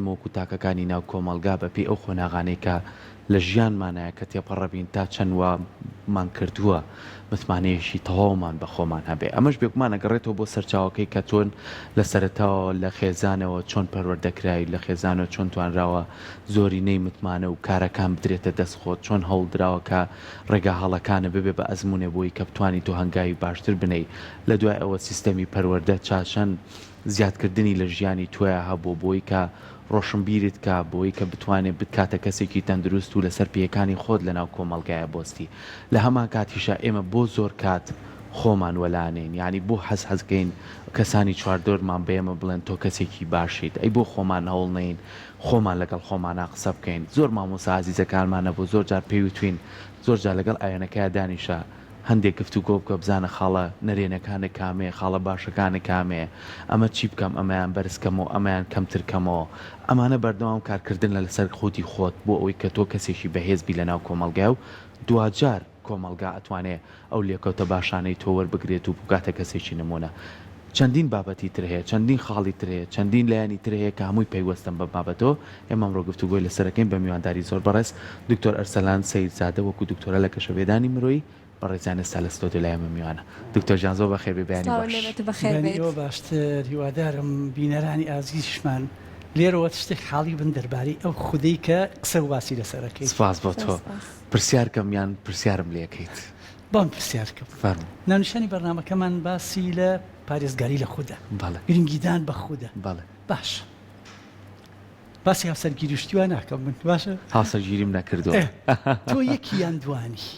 ئێمە وەکو تاکەکانی ناو کۆمەڵگا بە پێی ئەو قۆناغانەی کە لە ژیانمانایە کە تێپەڕەبین تا چەند وامان کردووە متمانەیەکی تەواومان بە خۆمان هەبێ ئەمەش بێگومان ئەگەڕێتەوە بۆ سەرچاوەکەی کە چۆن لە سەرەتاوە لە خێزانەوە چۆن پەروەردە کراوی لە خێزانەوە چۆن توانراوە زۆرینەی متمانە و کارەکان بدرێتە دەست خۆت چۆن هەوڵ دراوە کە ڕێگا هەڵەکانە ببێ بە ئەزموونێ بۆی کە بتوانی تۆ هەنگاوی باشتر بنێی لە دوای ئەوە سیستەمی پەروەردە چا چەند زیادکردنی لە ژیانی تۆیا هەبووە بۆی کە ڕۆشنبیرت کا بۆی کە بتوانێ بتکاتە کەسێکی تەندروست و لەسەر پێیەکانی خۆت لەناو کۆمەڵگایا بۆستی لە هەمان کاتیشا ئێمە بۆ زۆر کات خۆمان وەلانێین یانی بۆ حەز حەزکەین کەسانی چواردەورمان بە ئێمە بڵێن تۆ کەسێکی باشیت ئەی بۆ خۆمان هەوڵ نەین خۆمان لەگەڵ خۆمانا قسە بکەین زۆر مامۆستا ئازیزەکانمان هەبوو زۆر جار پێی وتوین زۆر جار لەگەڵ ئاوێنەکەیا دانیشە هەندێک گفتوگۆ بکە بزانە خاڵە نەرێنەکانت کامەیە خاڵە باشەکانت کامەیە ئەمە چی بکەم ئەمەیان بەرز کەمەوە ئەمەیان کەمتر کەمەوە ئەمانە بەردەوام کارکردنە لەسەر خودی خۆت بۆ ئەوەی کە تۆ کەسێکی بەهێز بی لەناو کۆمەڵگای و دواجار کۆمەڵگا ئەتوانێ ئەو لێکەوتە باشانەی تۆ وەربگرێت و بکاتە کەسێکی نموونە. چەندین بابەتی تر هەیە، چەندین خاڵی تر هەیە، چەندین لایەنی تر هەیە کە هەمووی پەیوەستن بەم بابەتەوە. ئێمە ئەمڕۆ گفتوگۆی لەسەر ئەکەین بە میوانداری زۆر بەڕێز دکتۆر ئەرسەلان سەیدزادە وەکو دکتۆرا لە گەشەپێدانی مرۆیی بەڕێزیان ئێستا لە ستۆدیۆ لای ئێمە میوانە. دکتۆر گیان زۆر بەخێر بێی بەیانی سڵاو باش. لێبێت و بەخێر بەیانی بێیت. ئێوە باشتر، هیوادارم بینەرانی ئازیزیشمان لێرەوە شتێک حاڵی بن دەربارەی ئەو خودەی کە قسە و باسی لەسەر ئەکەین. سپاس بۆ زۆر تۆ. سپاس. پرسیار کەم یان پرسیارم لێ کەیت؟ بام پرسیار کەم. فەرموو. ناونیشانی بەرنامەکەمان باسی لە پارێزگاری لە خودە. بەڵێ. گرنگیدان بە خودە. بەڵێ. باشە. باسی هاوسەرگیری و شتی وا ناکەم من باشە؟ هاوسەرگیریم نەکردووە. ئێ تۆ یەکی یان دوانی؟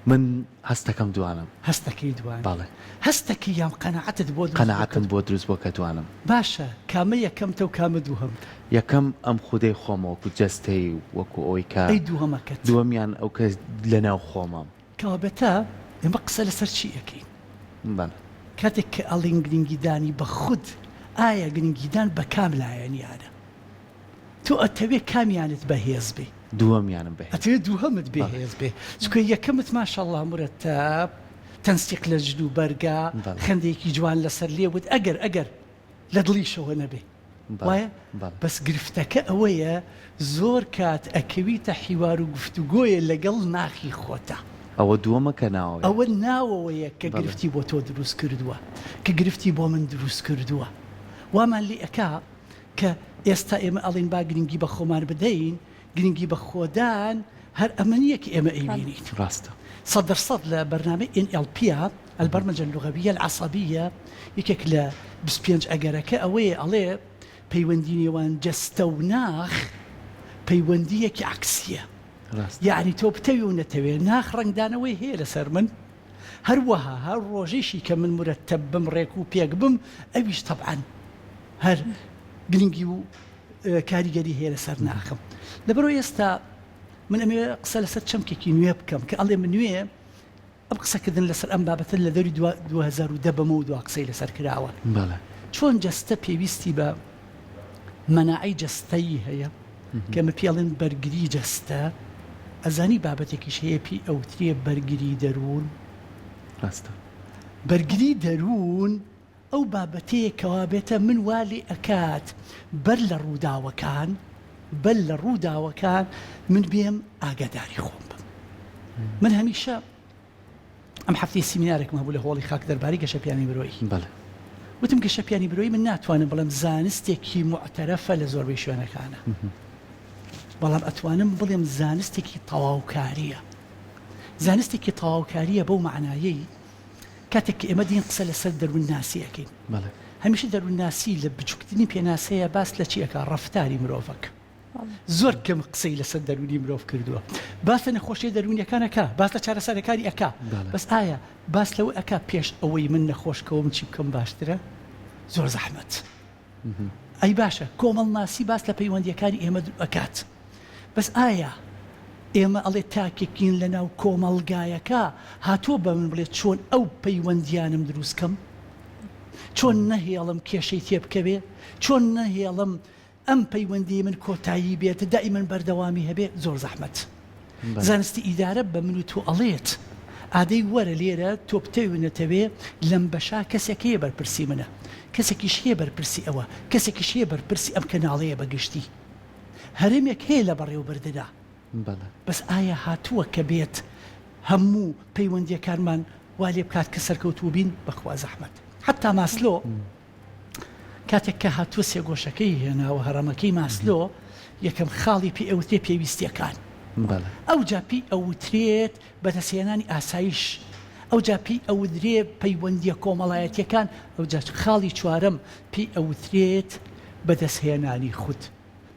من هەستەکەم دوانم. هەستەکەی دوانی. بەڵێ. هەستەکەی یان قەناعەتت بۆ دروست بووە کە. قەناعەتم بۆ دروست بووە کە دوانم. باشە کامە یەکەمتە و کامە دووهەمتە؟ یەکەم ئەم خودەی خۆمە وەکو جەستەی و وەکو ئەوەی کە. ئەی دووهەمەکەت؟ دووەمیان ئەو کە لەناو خۆمەم. کەوابێتە ئێمە قسە لەسەر چی ئەکەین؟ بەڵێ. کاتێک کە ئەڵێین گرنگیدانی بە خود، ئایا گرنگیدان بە کام لایەنیانە؟ تۆ ئەتەوێ کامیانت بەهێز بێ؟ دووەمیانم بەهێز. ئەتەوێ دووهەمت بەهێز بێ چونکە یەکەمت ماشاءاللە مرتب تەنسیق لە جل و بەرگا خەندەیەکی جوان لەسەر لێوت ئەگەر ئەگەر لە دڵیشەوە نەبێ وایە بەس گرفتەکە ئەوەیە زۆر کات ئەکەویتە حیوار و گفتوگۆیە لەگەڵ ناخی خۆتا. ئەوە دووەمە کە ناوەوەیە. ئەوە ناوەوەیە کە گرفتی بۆ تۆ دروست کردووە کە گرفتی بۆ من دروست کردووە وامان لێ ئەکا کە ئێستا ئێمە ئەڵێین با گرنگی بە خۆمان بدەین، گرنگی بە خۆدان هەر ئەمە نییە کە ئێمە ئەیبینین. ڕاستە. سەدەرسەد لە بەرنامەی ئێن ئێڵ پی البرمجە اللغویە العصبیە یەکێک لە 25 ئەگەرەکە ئەوەیە ئەڵێ پەیوەندی نێوان جەستە و ناخ پەیوەندییەکی عەکسییە. ڕاستە. یەعنی تۆ بتەوێ و نەتەوێ ناخ ڕەنگدانەوەی هەیە لەسەر من. هەروەها هەر ڕۆژێکی کە من مورەتەب بم ڕێک و پێک بم ئەویش تەبعەن هەر گرنگی و کاریگەری هەیە لەسەر ناخم لەبەرەوە ئێستا من ئەمێ قسە لەسەر چەمکێکی نوێ بکەم کە ئەڵێ من نوێ ئەم قسەکردن لەسەر ئەم بابەتە لە دەوری 2010 بەمەوە دوا قسەی لەسەر کراوە چۆن جەستە پێویستی بە مەناعەی جەستەیی هەیە کە ئەمە پێی ئەڵێن بەرگری جەستە، ئەزانی بابەتێکیش هەیە پێی ئەوترێ بەرگری دەروون؟ ڕاستە. بەرگری دەروون ئەو بابەتەیە کەوا بێتە من وا لێ ئەکات بەر لە ڕووداوەکان بەر لە ڕووداوەکان من بێم ئاگاداری خۆم بم. من هەمیشە ئەم هەفتەیە سیمینارێکم هەبوو لە هۆڵی خاک دەربارەی گەشەپیانی مرۆیی. بەڵێ. وتم گەشەپیانی مرۆیی من ناتوانم بڵێم زانستێکی موعتەرەفە لە زۆربەی شوێنەکانە. بەڵام ئەتوانم بڵێم زانستێکی تەواوکارییە. زانستێکی تەواوکارییە بەو مەعنایەی کاتێک کە ئێمە دێین قسە لەسەر دەروونناسی ئەکەین. بەڵێ. هەمیشە دەروونناسی لە بچووکترین پێناسەیە باس لە چی ئەکا؟ ڕەفتاری مرۆڤەک. زۆر کەم قسەی لەسەر دەروونی مرۆڤ کردووە باس لە نەخۆشیە دەروونیەکان ئەکا باس لە چارەسەرەکانی ئەکا بەس ئایا باس لەوە ئەکا پێش ئەوەی من نەخۆش کەوم چی بکەم باشترە زۆر زەحمەت ئەی باشە کۆمەڵناسی باس لە پەیوەندیەکانی ئێمە ئەکات بەس ئایا ئێمە ئەڵێ تاکێکین لە ناو کۆمەڵگایەکە هاتووە بە من بڵێ چۆن ئەو پەیوەندیانم دروست کەم چۆن نەهێڵم کێشەی تێبکەوێ چۆن نەهێڵم ئەم پەیوەندیەی من کۆتایی بێت دائیمەن بەردەوامی هەبێ زۆر زەحمەت. زانستی ئیدارە بە من و تۆ ئەڵێت ئادەی وەرە لێرە تۆ بتەوێ و نەتەوێ لەم بەشا کەسێک هەیە بەرپرسی منە. کەسێکیش هەیە بەرپرسی ئەوە، کەسێکیش هەیە بەرپرسی ئەم کەناڵەیە بە گشتی. هەرێمێک هەیە لە بەڕێوەبردنا. بەس ئایا هاتووە کە بێت هەموو پەیوەندییەکانمان وا لێ بکات کە سەرکەوتوو بین؟ بەخوا زەحمەت. حەتتا ماسلۆ کاتێک کە هاتووە سێگۆشەکەی هێناوە، هەڕەمەکەی ماسلۆ، یەکەم خاڵی پێی ئەوترێ پێویستییەکان. ئەوجا پێی ئەوترێت بەدەستهێنانی ئاسایش، ئەوجا پێی ئەودرێ پەیوەندییە کۆمەڵایەتییەکان، ئەوجا خاڵی چوارەم پێی ئەوترێت بەدەستهێنانی خود.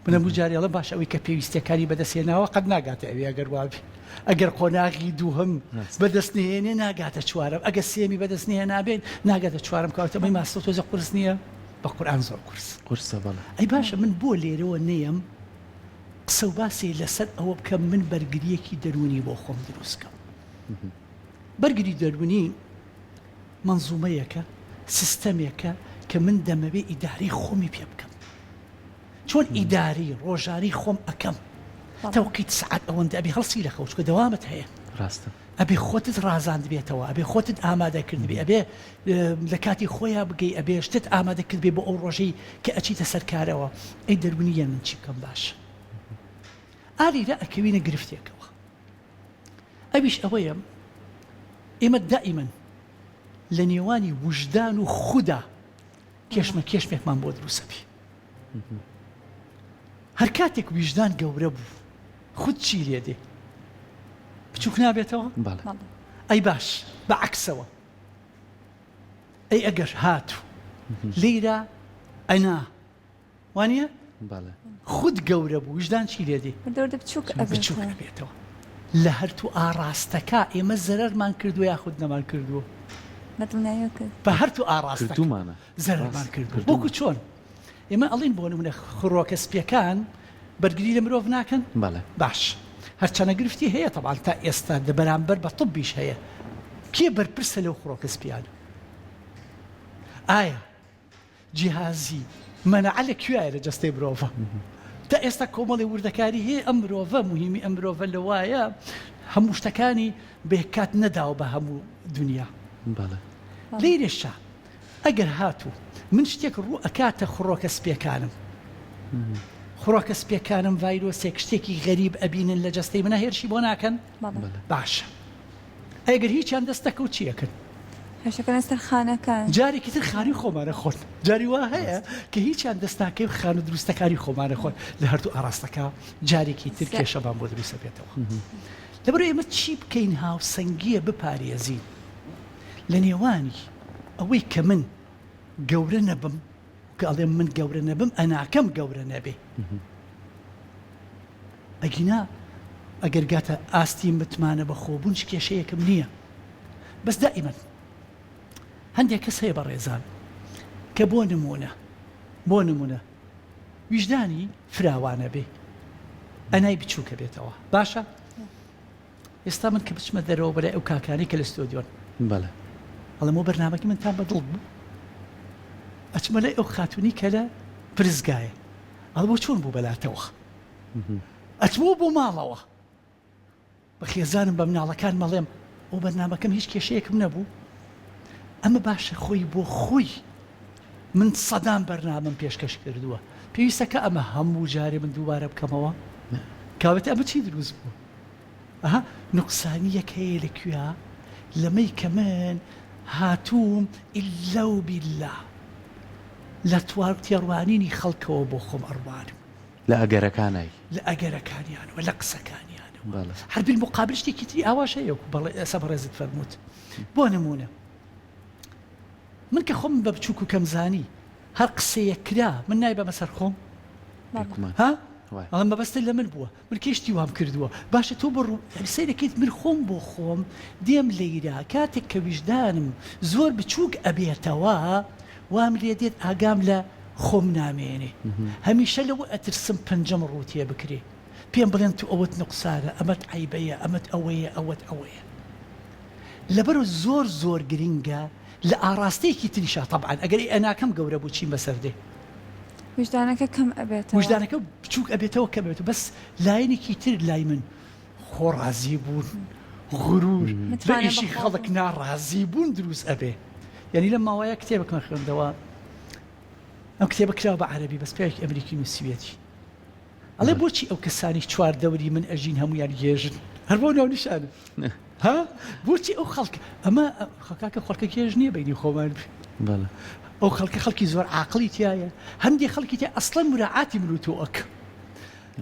من هەموو جارێ ئەڵێم باشە ئەوەی کە پێویستییەکانی بەدەستهێناوە قەت ناگاتە ئەوێ ئەگەر وابێ. ئەگەر قۆناغی دووهەم بەدەست نەهێنێ ناگاتە چوارەم، ئەگەر سێیەمی بەدەست نەهێنابێ ناگاتە چوارەم، کەواتە ئەمەی ماستەر تۆزێ قورس نییە؟ بە قورئان زۆر قورس. قورسە بەڵێ. ئەی باشە من بۆ لێرەوە نەیەم قسە و باسی لەسەر ئەوە بکەم من بەرگرییەکی دەروونی بۆ خۆم دروست کەم. بەرگری دەروونی مەنزومەیەکە، سیستەمێکە کە من دەمەوێ ئیدارەی خۆمی پێ بکەم. چۆن ئیدارەی ڕۆژانەی خۆم ئەکەم؟ تەوقیت سەعات ئەوەندە ئەبێ هەڵسی لە خەو چونکە دەوامت هەیە. ڕاستە. ئەبێ خۆتت ڕازاندبێتەوە، ئەبێ خۆتت ئامادە کردبێ، ئەبێ لە کاتی خۆیا بگەی، ئەبێ شتت ئامادە کردبێ بۆ ئەو ڕۆژەی کە ئەچیتە سەر کارەوە. ئەی دەروونییە من چی بکەم باشە؟ ئا لیرە ئەکەوینە گرفتێکەوە. ئەویش ئەوەیە ئێمە دائیمەن لە نێوانی وژدان و خودا کێشمە کێشمێکمان بۆ دروست ئەبێ. هەر کاتێک ویژدان گەورە بوو خود چی لێ دێ؟ بچووک نابێتەوە؟ ئەی باش بە عەکسەوە ئەی ئەگەر هاتوو لیرە ئەنا وانە خود گەورە بوو ویژدان چی لێ دێ؟ بچووک ئەبێتەوە. لە هەرتوو ئاڕاستەکە ئێمە زەرەرمان کردووە یاخود نەمان کردووە؟ بە هەرتوو ئاڕاستەکە زەرەرمان کردووە. وەکو چۆن ئێمە ئەڵێین بۆ نمونە خڕۆکە سپیەکان بەرگری لە مرۆڤ ناکەن؟ بەڵێ. باش هەرچەنە گرفتی هەیە تەبعەن تا ئێستا لە بەرامبەر بە طبیش هەیە. کێ بەرپرسە لەو خڕۆکە سپیانە؟ ئایا جیهازی مەناعە لە کوێیە لە جەستەی مرۆڤە؟ تا ئێستا کۆمەڵی وردەکاری هەیە ئەم مرۆڤە موهیمی ئەم مرۆڤە لەوایە هەموو شتەکانی بە یەک کات نەداوە بە هەموو دونیا. بەڵێ. لێرەشا ئەگەر هاتوو من شتێک ڕوو ئەکاتە خڕۆکە سپیەکانم خڕۆکە سپیەکانم ڤایرۆسێک شتێکی غەریب ئەبینن لە جەستەی منە هێرشی بۆ ناکەن باشە ئەگەر هیچیان دەست نەکەوت چی ئەکەن؟ هێرشەکەنە سەر خانەکان. جارێکی تر خانوی خۆمانە خۆن جاری وا هەیە کە هیچیان دەست ناکەوی خانو دروستەکانی خۆمانە خۆن لە هەردوو ئاراستەکە جارێکی تر کێشەمان بۆ دروستە بێتەوە لەبەر ئێمە چی بکەین هاوسەنگیە بپارێزین لە نێوانی ئەوەی کە من گەورە نەبم کە ئەڵێم من گەورە نەبم ئەناکەم گەورە نەبێ ئەگینا ئەگەر گاتە ئاستی متمانە بەخۆبوون هیچ کێشەیەکم نییە بەس دائیمەن هەندێک کەس هەیە بەڕێزان کە بۆ نمونە بۆ نمونە ویژدانی فراوانە بێ ئەنای بچووکە بێتەوە باشە ئێستا من کە بچمە دەرەوە بەلای ئەو کاکانەی کە لە ستۆدیۆن. بەڵێ. ئەڵێم ئەو بەرنامەکەی منتان بە دڵ بوو؟ ئەچمە لای ئەو خاتوونەی کە لە پرسگایە. ئەڵێم ئەوە چۆن بوو بەلاتەوە؟ ئەچمەوە بۆ ماڵەوە. بە خێزانم بە مناڵەکانم ئەڵێم ئەو بەرنامەکەم هیچ کێشەیەکم نەبوو. ئەمە باشە خۆی بۆ خۆی من سەدان بەرنامەم پێشکەش کردووە. پێویستە کە ئەمە هەموو جارێ من دووبارە بکەمەوە؟ کاوێتە ئەمە چی دروست بوو؟ ئەها نوقسانیەک هەیە لە کوێا؟ لەمەی کە من هاتووم ئیلا و بیلا لە تێڕوانینی خەڵکەوە بۆ خۆم ئەڕوانم. لە ئەگەرەکانای. لە ئەگەرەکانیانەوە، لە قسەکانیانەوە. بەڵێ. هەر بالمقابل شتێکی تری ئاواش هەیە وەکو بەڵێ ئێستا بەڕێزت فەرمووت. بۆ نموونە من کە خۆمم بە بچووک و کەم زانی هەر قسەیەک کرا من نایبەمە سەر خۆم؟ بێگومان. ها؟ وایە. ئەڵێم مەبەستت لە من بووە. من کەی شتی وام کردووە؟ باشە تۆ بە ڕوو یانی سەیرەکەیت من خۆم بۆ خۆم دێم لەیرە کاتێک کە ویژدانم زۆر بچووک ئەبێتەوە وام لێ دێت ئاگام لە خۆم نامێنێ هەمیشە لەوە ئەترسم پەنجەم ڕوو تێ بکرێ پێم بڵێن تو ئەوەت نوقسانە ئەمەت عەیبەیە ئەمەت ئەوەیە ئەوەت ئەوەیە لەبەرو زۆر زۆر گرینگە لە ئاڕاستەیەکی تریشا تەبعەن ئەگەر ئەی ئەناکەم گەورە بوو چیم بەسەر دێ؟ ویژدانەکە کەم ئەبێتەوە. ویژدانەکە بچووک ئەبێتەوە کەم ئەبێتەوە بەس لایەنێکی تر لای من خۆ ڕازی بوون غرور بە متمانە ئیشی بەخۆ خەڵک بوون. ناڕازی بوون دروست ئەبێ یانی لەم ماوەیە کتێبێکم خوێندەوە. ئەم کتێبە کراوە بە عەرەبی بەس پیاوێکی ئەمریکی نووسیویەتی. ئەڵێ بۆچی ئەو کەسانی چوار دەوری من ئەژین هەمویان گێژن هەر بۆ ناونیشانە ها بۆچی ئەو خەڵک ئەمە خەکاکە خەڵکە گێژ نییە بینی خۆمان ئەو خەڵکە خەڵکی زۆر عاقڵی تایە هەندێک خەڵکی تیا ئەسڵەن مراعاتی من و تۆ ئەک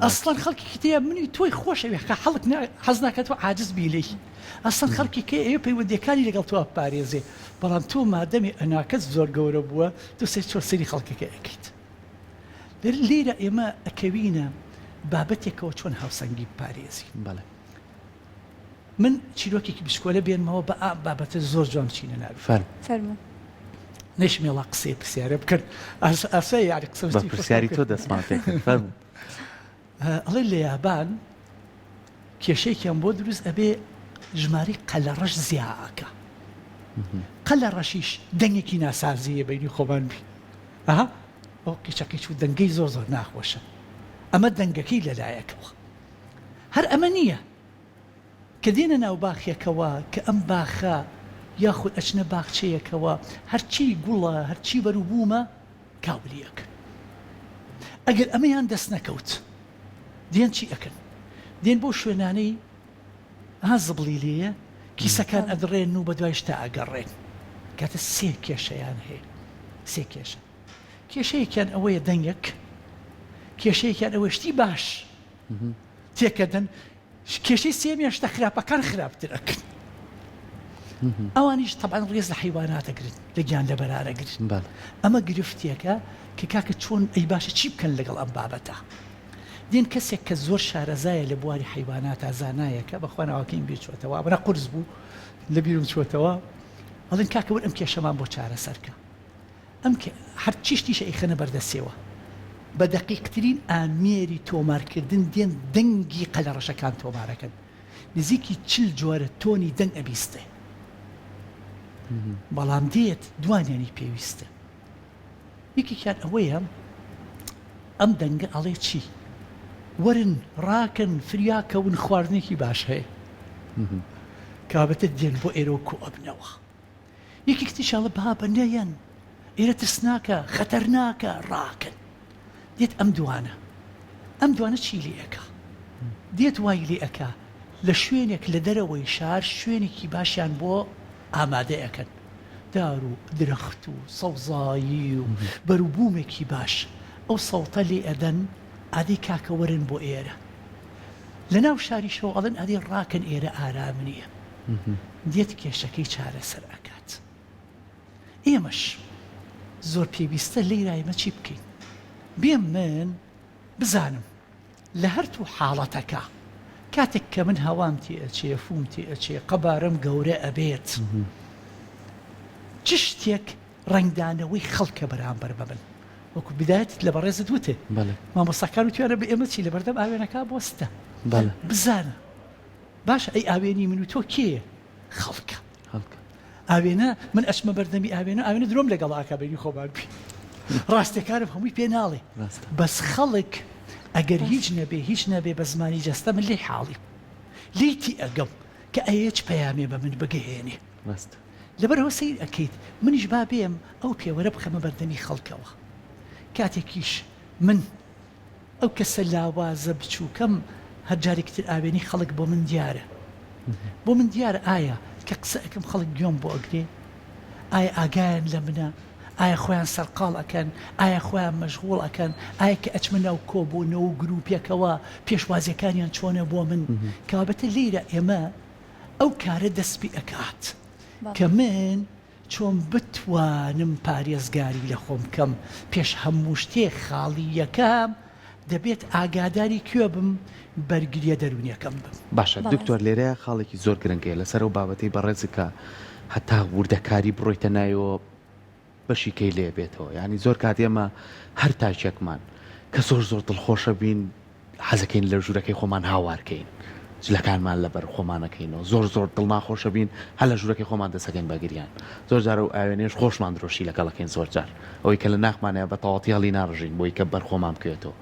ئەسڵەن خەڵکی تیا منی تۆی خۆشەوێ کە حەڵک حەز ناکات و عاجز بی لێی ئەسڵەن خەڵکی کێ ئەوێ پەیوەندیەکانی لەگەڵ تۆ پارێزێ بەڵام تۆ مادەمی ئەناکەت زۆر گەورە بووە تۆ سێ چۆ سەری خەڵکەکە ئەکەیت لێرە ئێمە ئەکەوینە بابەتێکەوە چۆن هاوسەنگی بپارێزین. بەڵێ. من چیرۆکێکی بچکۆلە بێنمەوە بە ئا بابەتە زۆر جوان بچینە ناوی. فەرموو. فەرموو. نەیشمێڵا قسەی پرسیارە بکەن ئاسایە یانی قسە بە پرسیاری تۆ دەستمان پێکرد فەرموو. ئەڵێ لە یابان کێشەیەکیان بۆ دروست ئەبێ ژمارەی قەلەڕەش زیا ئەکا قەلەڕەشیش دەنگێکی ناسازیە بینی خۆمان بی ئەها ئەو قیچەقیچ و دەنگەی زۆر زۆر ناخۆشە ئەمە دەنگەکەی لەلایەکەوە هەر ئەمە نییە کە دێنە ناو باخێکەوە کە ئەم باخە یاخود ئەچنە باخچەیەکەوە هەرچی گوڵە هەرچی بەروبوومە کاولی ئەکەن ئەگەر ئەمەیان دەست نەکەوت دێن چی ئەکەن دێن بۆ شوێنانەی ها زبڵی لێیە کیسەکان ئەدڕێن و بەدوای شتا ئەگەڕێن کاتە سێ کێشەیان هەیە سێ کێشە کێشەیەکیان ئەوەیە دەنگێک کێشەیەکیان ئەوە شتی باش تێکەدەن کێشەی سێمیان شتە خراپەکان خراپتر ئەکەن ئەوانیش تەبعەن ڕێز لە حەیوانات ئەگرن لە گیانلەبەران ئەگرن ئەمە گرفتێکە کە کاکە چۆن ئەی باشە چی بکەن لەگەڵ ئەم بابەتە دێن کەسێک کە زۆر شارەزایە لە بواری حەیواناتا زانایەکە بەخوا ناوەکەیم بیر چۆتەوە ئەوەنە قورس بوو لە بیرم چۆتەوە ئەڵێن کاکە وەر ئەم کێشەمان بۆ چارەسەرکە ئەم هەرچی شتیشە ئەیخەنە بەردەستیەوە. بە دەقیقترین ئامێری تۆمارکردن دێن دەنگی قەلەڕەشەکان تۆمارەکەن. نزیکی 40 جۆرە تۆنی دەنگ ئەبیستێ. بەڵام دێت دوانیانی پێویستە. یەکێکیان ئەوەیە ئەم دەنگە ئەڵێ چی؟ وەرن ڕاکەن فریاکەون خواردنێکی باش هەیە. کابەتە دێن بۆ ئێرە و کۆ ئەبنەوە. یەکێک تریش ئەڵێ بابە نەیەن ئێرە ترسناکە خەتەرناکە ڕاکەن دێت ئەم دوانە ئەم دوانە چی لێ ئەکا دێت وای لێ ئەکا لە شوێنێک لە دەرەوەی شار شوێنێکی باشیان بۆ ئامادە ئەکەن دار و درەخت و سەوزایی و بەروبوومێکی باش ئەو سەوتە لێ ئەدەن ئادەی کاکە وەرن بۆ ئێرە لە ناو شاریشەوە ئەڵێن ئەدەی ڕاکەن ئێرە ئارام نییە دێت کێشەکەی چارەسەر ئەکات ئێمەش زۆر پێویستە لێرا ئێمە چی بکەین بێ من بزانم لە هەرتوو حاڵەتەکە کاتێک کە من هەوام تێ ئەچێ فوم تێ ئەچێ قەبارەم گەورە ئەبێت چ شتێک ڕەنگدانەوەی خەڵکە بەرامبەر بە من وەکو بدایەتت لە بەڕێزت وتێ مامۆستاکان وتیانە بە ئێمە چی لەبەردەم ئاوێنەکە بۆستە بزانە باشە ئەی ئاوێنی من و تۆ کێیە؟ خەڵکە. خەڵکە. ئاوێنە من ئەچمە بەردەمی ئاوێنە ئاوێنە درۆم لەگەڵ ئاکا بەینی خۆمان بی ڕاستەکانم هەمووی پێ ناڵێ بەس خەڵک ئەگەر هیچ نەبێ هیچ نەبێ بە زمانی جەستە من لێی حاڵیم لێی تی ئەگەم کە ئەیە چ پەیامێ بە من بگەیەنێ لەبەرئەوە سەیر ئەکەیت منیش با بێم ئەو پێوەرە بخەمە بەردەمی خەڵکەوە کاتێکیش من ئەو کەسە لاوازە بچووکەم هەر جارێکی تر ئاوێنەی خەڵک بۆ من دیارە. بۆ من دیارە ئایا کە قسە ئەکەم خەڵک گوێم بۆ ئەگرێ؟ ئایا ئاگایان لە منە؟ ئایا خۆیان سەرقاڵ ئەکەن؟ ئایا خۆیان مەشغوڵ ئەکەن؟ ئایا کە ئەچمە ناو کۆبوونەوە و گرووپێکەوە پێشوازیەکانیان چۆنە بۆ من؟ کەوابێتە لێرە ئێمە ئەو کارە دەست پێ ئەکات کە من چۆن بتوانم پارێزگاری لە خۆم بکەم؟ پێش هەموو شتێک خاڵی یەکەم دەبێت ئاگاداری کوێ بم؟ بەرگرییە دەروونیەکەم بم. باشە دکتۆر لێرەیا خاڵێکی زۆر گرنگ هەیە لەسەر ئەو بابەتەی بەڕێزت کە هەتا وردەکاری بڕۆیتە ناویەوە بەشی کەی لێ بێتەوە یانی زۆر کات ئێمە هەر تاکێکمان کە زۆر زۆر دڵخۆشە بین حەزەکەین لە ژوورەکەی خۆمان هاوار کەین جلەکانمان لەبەر خۆمانەکەینەوە زۆر زۆر دڵ ناخۆشە بین هەر لە ژوورەکەی خۆمان دەسەکەین بە گریان زۆر جار ئەو ئاوێنەیەش خۆشمان درۆشی لەگەڵەکەین زۆر جار ئەوەی کە لە ناخمانەیە بە تەواوەتی هەڵی ناڕژین بۆی کە بەر خۆمان بکەوێتەوە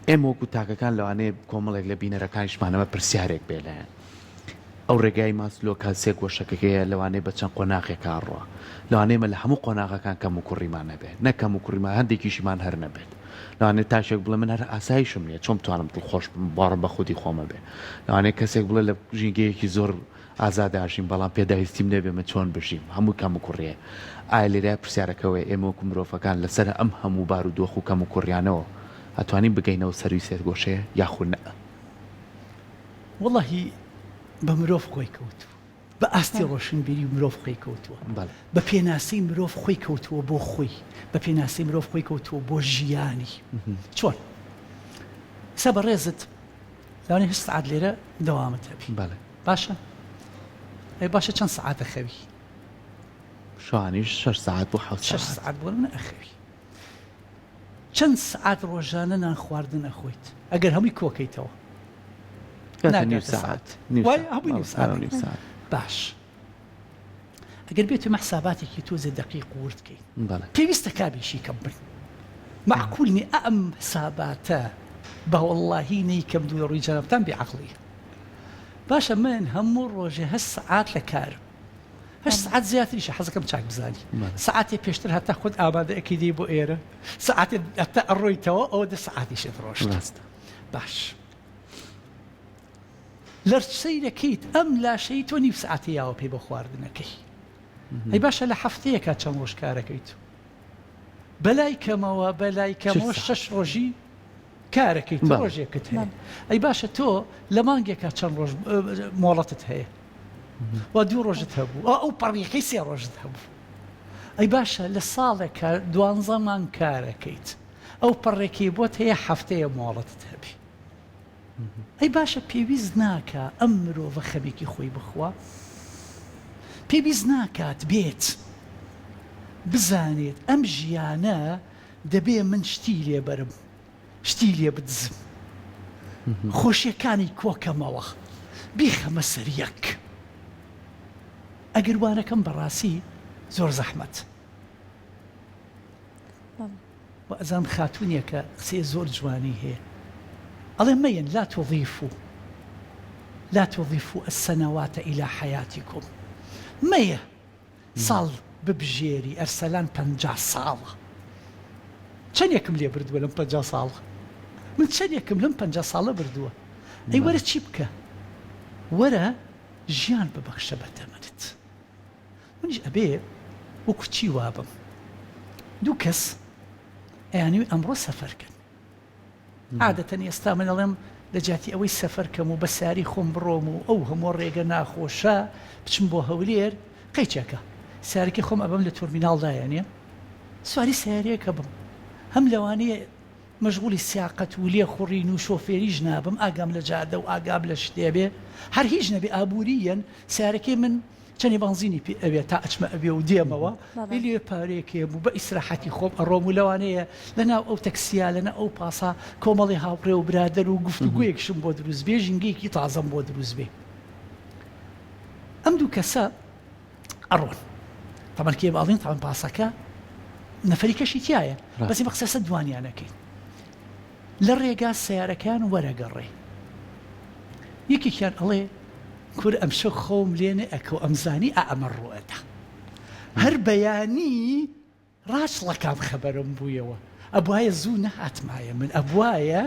ئێمە وەکو تاکەکان لەوانەیە کۆمەڵێک لە بینەرەکانیشمان ئەمە پرسیارێک بێ لایەن. ئەو ڕێگای ماسلۆ کە سێگۆشەکەکەیە لەوانەیە بە چەند قۆناغێکا ئەڕوا. لەوانەیە ئێمە لە هەموو قۆناغەکان کەموکوڕیمان هەبێ. نەک کەموکوڕیمان هەندێکیشیمان هەر نەبێت. لەوانەیە تاکێک بڵێ من هەر ئاسایشم نییە چۆن بتوانم دڵخۆش بم باوەڕم بە خودی خۆم هەبێ. لەوانەیە کەسێک بڵێ لە ژینگەیەکی زۆر ئازاد ئاژیم بەڵام پێداویستیم نەبێ من چۆن بژیم هەموو کەموکوڕییە. ئایا لێرەیا پرسیارەکە ئەوەیە ئێمە وەکو مرۆڤەکان لەسەر ئەم هەموو بارودۆخ و کەموکوڕیانەوە ئەتوانین بگەینەوە سەرووی سێگۆشەیە یاخود نەء؟ وەڵاهی بە مرۆڤ خۆی کەوتووە بە ئاستی ڕۆشنبیری مرۆڤ خۆی کەوتووە بە پێناسەی مرۆڤ خۆی کەوتووە بۆ خۆی بە پێناسەی مرۆڤ خۆی کەوتووە بۆ ژیانی چۆن سە بەڕێزت لەوانەیە هەشت سەعات لێرە دەوامت هەبی باشە ئەی باشە چەند سەعاتە خەوی شوانیش شش سەعات بۆ حەوت شش سەعات بۆ منە ئەخەوی چەند سەعات ڕۆژانە نان خواردن ئەخۆیت ئەگەر هەمووی کۆکەیتەوە باش ئەگەر بێت مە حساباتێکی تۆزێ دقیق ورد کەین پێویستە کابیشی کەم بن معقول نی ئەم حساباتە بە وەڵڵاهی نیکەم دوو لە ڕووی جەنابتان بێ عەقڵی باشە من هەموو ڕۆژێ هە سەعات لە کارم هەشت سەعات زیاتریشە حەزەکەم چاک بزانی سەعاتێ پێشتر هەتا خۆت ئامادە ئەکەی دێی بۆ ئێرە سەعاتێ هەتا ئەڕۆیتەوە ئەوە دە سەعاتیشت ڕۆشت ڕاستە باش لە سەیرەکەیت ئەم لاشەی تۆ نیو سەعاتێ یاوە پێی بۆ خواردنەکەی ئەی باشە لە هەفتەیەکا چەند ڕۆژ کارەکەیت بەلای کەمەوە بەلای کەمەوە شەش ڕۆژی کارەکەی تۆ ڕۆژێکت هەیە ئەی باشە تۆ لە مانگێکا چەند ڕۆژ مۆڵەتت هەیە و دوو ڕۆژت هەبوو ئەو پەڕیەکەی سێ ڕۆژت هەبوو ئەی باشە لە ساڵێکە دوانزە مانگ کارەکەیت ئەو پەڕێکی بۆت هەیە هەفتەیە مۆڵەتت هەبی ئەی باشە پێویست ناکا ئەم مرۆڤە خەمێکی خۆی بخوا؟ پێویست ناکات بێت بزانێت ئەم ژیانە دەبێ من شتی لێ بەرم، شتی لێ بدزم، خۆشیەکانی کۆکەمەوە، بیخەمە سەر یەک. ئەگەر وانەکەم بەڕاستی زۆر زەحمەت. وە ئەزانم خاتونێکە قسەی زۆر جوانی هەیە ئەڵێ مەیەن لا تضیفو لا تضیفو السنوات الی حیاتکم مەیە ساڵ ببژێری ئەرسەلان 50 ساڵە چەندێکم لێ بردووە لەم 50 ساڵە من چەندێکم لەم 50 ساڵە بردووە ئەی وەرە چی بکە وەرە ژیان ببەخشە بە تەمەنت منیش ئەبێ وەکو چی وابم دوو کەس ئەیانەوێ ئەمڕۆ سەفەر کەن عادەتەن ئێستا من ئەڵێم لە جیاتی ئەوەی سەفەر کەم و بە ساری خۆم بڕۆم و ئەو هەموو ڕێگە ناخۆشە بچم بۆ هەولێر قەیچەکە سارەکەی خۆم ئەبەم لە تۆرمیناڵ دایەنێ سواری سیارەیەکە بم هەم لەوانەیە مەشغولی سیاقەت و لێخوڕین و شۆفێریش نابم ئاگام لە جادە و ئاگام لە شتێ بێ هەر هیچ نەبێ ئابووریەن سیارەکەی من چەنێ بەنزینی پێ ئەوێ تا ئەچمە ئەوێ و دێمەوە ئەی لێ پارەیەکێ بوو بە ئیسراحەتی خۆم ئەڕۆم و لەوانەیە لەناو ئەو تەکسیا لەناو ئەو پاسا کۆمەڵی هاوڕێ و برادەر و گفتوگۆیەکشم بۆ دروست بێ ژینگەیەکی تازەم بۆ دروست بێ ئەم دوو کەسە ئەڕۆن تەبعەن کێ باڵین تەبعەن پاسەکە نەفەری کەشی تایە بەس ئێمە قسە سەر دوانیانەکەین لە ڕێگا سەیارەکەیان وەرەگەڕێ یەکێکیان ئەڵێ کور ئەمشەو خەوم لێ نەئەکەو ئەمزانی ئا ئەمە ڕوئەدا هەر بەیانی ڕاچڵەکام خەبەرم بوویەوە ئەبوایە زوو نەهاتمایە من ئەبوایە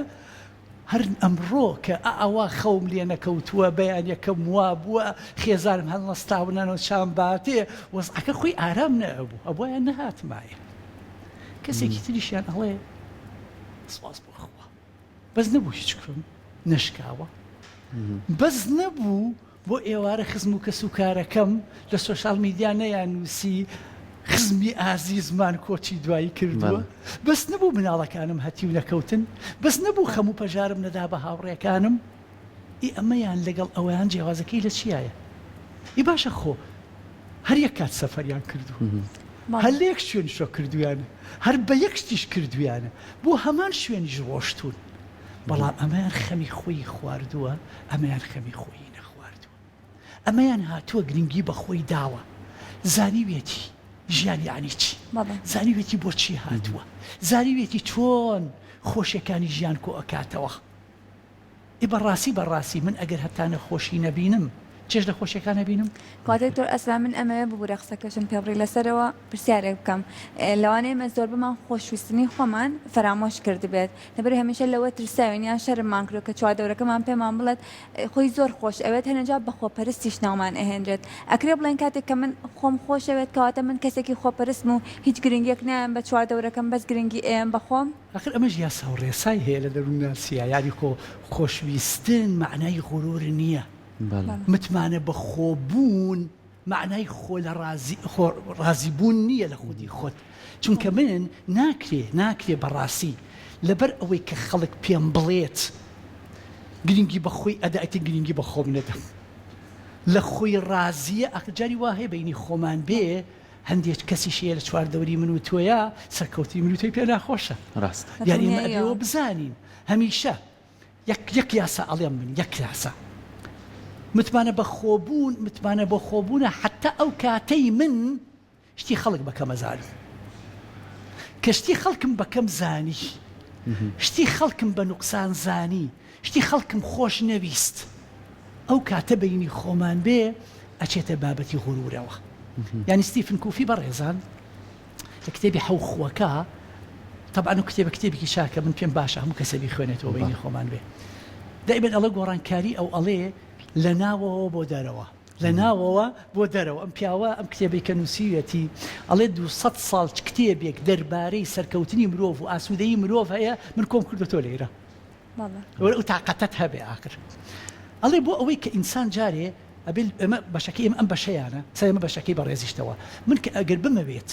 هەر ئەمڕۆ کە ئاوا خەوم لێ نەکەوتووە بەیانەکەم وا بووە خێزانم هەڵنەستاونەنەوە چام باتێ وەزعەکە خۆی ئارام نەبوو ئەبوایە نەهاتمایە کەسێکی تریشیان ئەڵێ سپاس بۆ خوا بەس نەبوو هیچ کوێم نەشکاوە بەس نەبوو بۆ ئێوارە خزم و کەس و کارەکەم لە social media نەیان نووسی خزمی ئازیزمان کۆچی دوایی کردووە بەس نەبوو مناڵەکانم هەتیو نەکەوتن بەس نەبوو خەم و پەژارم نەدا بە هاوڕێکانم ئی ئەمەیان لەگەڵ ئەویان جیاوازەکەی لە چیایە ئی باشە خۆ هەر یەک کات سەفەریان کردووە هەر لە یەک شوێن شۆ کردویانە هەر بە یەک شتیش کردویانە بۆ هەمان شوێنیش ڕۆشتوون بەڵام ئەمەیان خەمی خۆی خواردووە ئەمەیان خەمی خۆی نەخواردووە ئەمەیان هاتووە گرنگی بە خۆی داوە زانیویەتی ژیان یعنی چی زانیویەتی بۆ چی هاتووە زانیویەتی چۆن خۆشیەکانی ژیان کۆ ئەکاتەوە ئێ بەڕاستی بەڕاستی من ئەگەر هەتا نەخۆشی نەبینم. چێژ لە خۆشیەکان ئەبینم. کەواتە دکتۆر ئەسرا من ئەمەوێ ببورە قسەکەشم پێ بڕی لەسەرەوە پرسیارێک بکەم لەوانەیە ئێمە زۆربەمان خۆشویستنی خۆمان فەرامۆش کردبێت لەبەر هەمیشە لەوە ترساوین یان شەرممان کردوە کە چواردەورەکەمان پێمان بڵێت خۆی زۆر خۆش ئەوێت هەنێجا بە خۆپەرستیش ناومان ئەهێنرێت ئەکرێ بڵێن کاتێک کە من خۆم خۆشەوێت کەواتە من کەسێکی خۆپەرستم و هیچ گرنگیەک نایەم بە چواردەورەکەم بەس گرنگی ئەیەم بە خۆم؟ ئاخر ئەمەش یاسا و ڕێسای هەیە لە دەروونناسییا یانی خۆ خۆشویستن مەعنای غرور نییە متمانە بە خۆبوون مەعنای خۆ لە ڕازی خۆ ڕازی بوون نییە لە خودی خۆت چونکە من ناکرێ ناکرێ بەڕاستی لەبەر ئەوەی کە خەڵک پێم بڵێت گرنگی بە خۆی ئەدا ئیتر گرنگی بە خۆم نەدەم لە خۆی ڕازیە ئاخر جاری وا هەیە بەینی خۆمان بێ هەندێک کەسیش هەیە لە چواردەوری من و تۆیا سەرکەوتنی من و تۆی پێ ناخۆشە ڕاستە یانی ئێمە ئەبێ ئەوە بزانین هەمیشە یەک یەک یاسا ئەڵێم من یەک یاسا متمانە بە خۆبوون متمانە بۆ خۆبوونە حتا ئەو کاتەی من شتی خەڵک بەکەم ئەزانم کە شتی خەڵکم بەکەم زانی شتی خەڵکم بە نوقسان زانی شتی خەڵکم خۆش نەویست ئەو کاتە بەینی خۆمان بێ ئەچێتە بابەتی غرورەوە یانی ستیفن کوفی بەڕێزان لە کتێبی حەو خووەکە تەبعەن ئەو کتێبە کتێبێکی چاکە من پێم باشە هەموو کەسێ بیخوێنێتەوە بەینی خۆمان بێ دائیمەن ئەڵێ گۆڕانکاری ئەو ئەڵێ لە ناوەوە بۆ دەرەوە لە ناوەوە بۆ دەرەوە ئەم پیاوە ئەم کتێبەی کە نووسیویەتی ئەڵێ 200 ساڵ کتێبێک دەربارەی سەرکەوتنی مرۆڤ و ئاسوودەیی مرۆڤ هەیە من کۆم کردوەتەوە لێرە وەرە ئەو تاقەتەت هەبێ ئاخر ئەڵێ بۆ ئەوەی کە ئینسان جارێ ئەبێ ئێمە بەشەکەی ئێمە ئەم بەشەیانە سا ئێمە بەشەکەی بەڕێزیشتەوە من کە ئەگەر بمەوێت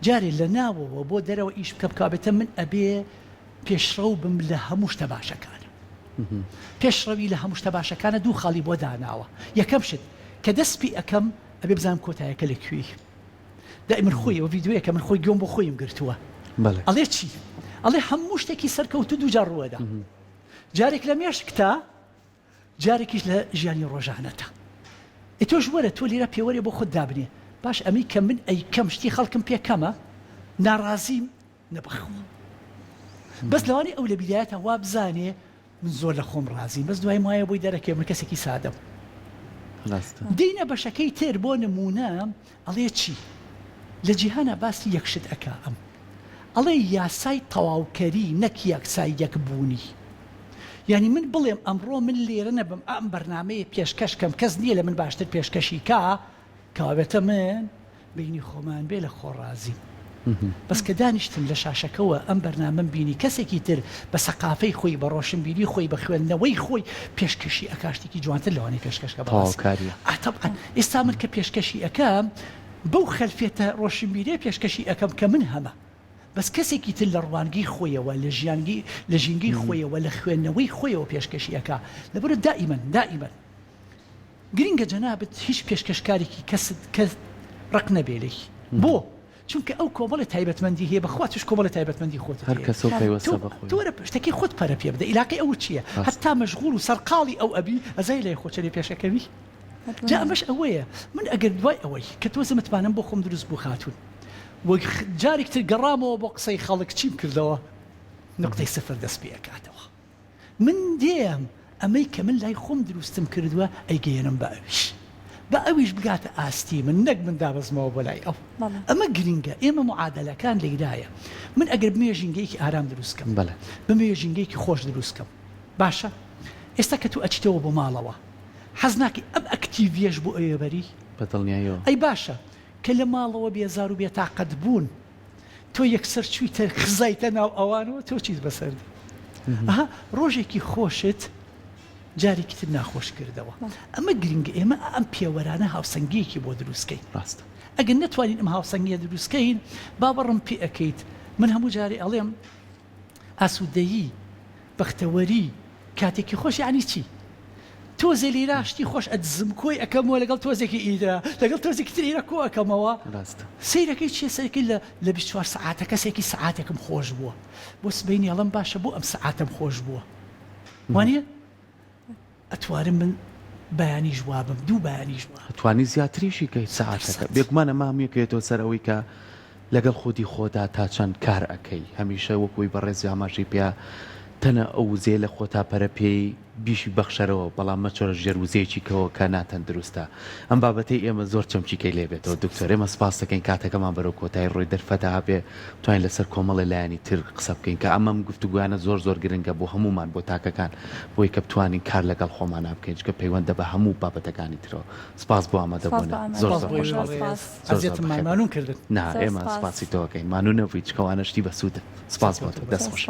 جارێ لە ناوەوە بۆ دەرەوە ئیش بکەم کابێتە من ئەبێ پێشڕەو بم لە هەموو شتە باشەکانە پێشڕەوی لە هەموو شتە باشەکانە دوو خاڵی بۆ داناوە یەکەم شت کە دەست پێ ئەکەم ئەبێ بزانم کۆتایەکە لە کوێی دای من خۆی ئەوە ڤیدیۆیەکە من خۆی گوێم بۆ خۆیم گرتووە بەڵێ. ئەڵێ چی ئەڵێ هەموو شتێکی سەرکەوتوو دووجار ڕووەدا جارێک لە مێشکتا جارێکیش لە ژیانی ڕۆژانەتا ئێ تۆش وەرە تۆ لێرە پێوەرێ بۆ خۆت دابنێ باش ئەمەی کە من ئەیکەم شتی خەڵکم پێ کەمە ناڕازیم نەبەخوا بەس لەوانەیە ئەو لە بیدایەتا وا بزانێ من زۆر لە خۆم ڕازیم بەس دوای مایە بۆی دەرەکەوێ من کەسێکی سادەم. ڕاستە. دێینە بەشەکەی تر بۆ نموونە ئەڵێ چی؟ لە جیهانا باسی یەک شت ئەکا ئەم ئەڵێ یاسای تەواوکەری نەک یاسای یەک بوونی یانی من بڵێم ئەمڕۆ من لێرە نەبم ئەم بەرنامەیە پێشکەش کەم کەس نییە لە من باشتر پێشکەشی کا کەوابێتە من بەینی خۆمان بێ لە خۆ ڕازیم بەس کە دانیشتم لە شاشەکەوە ئەم بەرنامەم بینی کەسێکی تر بە سەقافەی خۆی بە ڕۆشنبیری خۆی بە خوێندنەوەی خۆی پێشکەشی ئەکا شتێکی جوانتر لەوانەی پێشکەش کە بەڕاستی تەواوکاریە. ئا تەبعەن ئێستا من کە پێشکەشی ئەکەم بەو خەلفێتە ڕۆشنبیریە پێشکەشی ئەکەم کە من هەمە بەس کەسێکی تر لە ڕوانگەی خۆیەوە لە ژیانگەی لە ژینگەی خۆیەوە لە خوێندنەوەی خۆیەوە پێشکەشی ئەکا لەبەرئەوە دائیمەن دائیمەن گرینگە جەنابت هیچ پێشکەشکارێکی کەست کەس ڕق نەبێ لێی بۆ؟ چونکە ئەو کۆمەڵێ تایبەتمەندی هەیە بەخوا توش کۆمەڵێ تایبەتمەندی خۆتت هەر هەیە کەسەو پەیوەستە تۆ بە خۆی. تۆ وەرە شتەکەی خۆت پەرە پێ بدە ئیلاقەی ئەو چییە ڕاستە. هەتا مەشغوڵ و سەرقاڵی ئەو ئەبی ئەزای لای خۆ چەنێ پێشەکەوی جا ئەمەش ئەوەیە من ئەگەر دوای ئەوەی کە تۆزێ متمانەم بۆ خۆم دروست بوو خاتوون و جارێک تر گەڕامەوە بۆ قسەی خەڵک چیم کردەوە نوقتەی سفر دەست پێ ئەکاتەوە. من دێم ئەمەی کە من لای خۆم دروستم کردووە ئەیگەیەنم بە ئەویش با ئەویش بگاتە ئاستی من نەک من دابەزمەوە بۆ لای ئەو ئەمە گرینگە ئێمە معادەلەکان لەیرایە من ئەگەر بمەوێ ژینگەیەکی ئارام دروست کەم بمەوێ ژینگەیەکی خۆش دروست کەم باشە ئێستا کە تۆ ئەچیتەوە بۆ ماڵەوە حەز ناکەی ئەم ئەکتیڤیەش بۆ ئەوێ بەری؟ بە دڵنیاییەوە. ئەی باشە کە لە ماڵەوە بێزار و بێتاقەت بوون تۆ یەکسەر چویتە خزایتە ناو ئەوانەوە تۆ چیت بەسەر دێ ئەها ڕۆژێکی خۆشت جارێکی تر ناخۆش کردەوە ئەمە گرنگە ئێمە ئەم پێوەرانە هاوسەنگیەکی بۆ دروستکەین ڕاستە ئەگەر نەتوانین ئەم هاوسەنگیە دروستکەین باوەڕم پێ ئەکەیت من هەموو جارێ ئەڵێم ئاسوودەیی، بەختەوەری، کاتێکی خۆش یەعنی چی؟ تۆزێ لیرە شتی خۆش ئەدزم کۆی ئەکەمەوە لەگەڵ تۆزێکی ئیرە لەگەڵ تۆزێکی تر ئیرە کۆ ئەکەمەوە ڕاستە. سەیرەکەی چیە سەیرەکەی لە لە 24 سەعاتە کەسێکی سەعاتێکم خۆش بووە بۆ سبەینێ ئەڵێم باشە بۆ ئەم سەعاتەم خۆش بووە وانیە؟ ئەتوانم من بەیانیش وابم دوو بەیانیش وابم. ئەتوانی زیاتریشی کەی سەعاتەکە. بێگومان ئەمە هەمووی ئەکەوێتەوە سەر ئەوەی کە لەگەڵ خودی خۆتا تا چەند کار ئەکەی هەمیشە وەک ئەوەی بەڕێزی ئاماژەی پێ. تەنە ئەو وزەیە لە خۆتا پەرە پێی بیشی بەخشەرەوە بەڵام مەچۆرە ژێر وزەیەکی کەوە کە ناتەندروستە ئەم بابەتەی ئێمە زۆر چەمکیکەی لێ بێتەوە دکتۆر ئێمە سپاست دەکەین کاتەکەمان بەرەو کۆتایی ڕۆی دەرفەتە هەبێ بتوانین لەسەر کۆمەڵێ لایەنی تر قسە بکەین کە ئەمەم گفتوگۆیانە زۆر زۆر گرنگە بۆ هەموومان بۆ تاکەکان بۆی کە بتوانین کار لەگەڵ خۆمانا بکەین چونکە پەیوەندە بە هەموو بابەتەکانی ترەوە سپاس بۆ سپاس ئامادەبوونت بۆ ئامادە زۆر سپاس زۆر بۆ ئێوەی خۆشحاڵ زۆر بووین بەڕێز سپاس زۆر زۆر ئەزیەتم بەخێر بێن مانوون کردن. نا زۆر ئێمە سپاس سپاسی تۆ ئەکەین مانوو نەبووی چونکە ئەوانە شتی بەسوودن سپاس بۆ سەرکەوتوو تۆ بن. دەست زۆر خۆش. سپاس.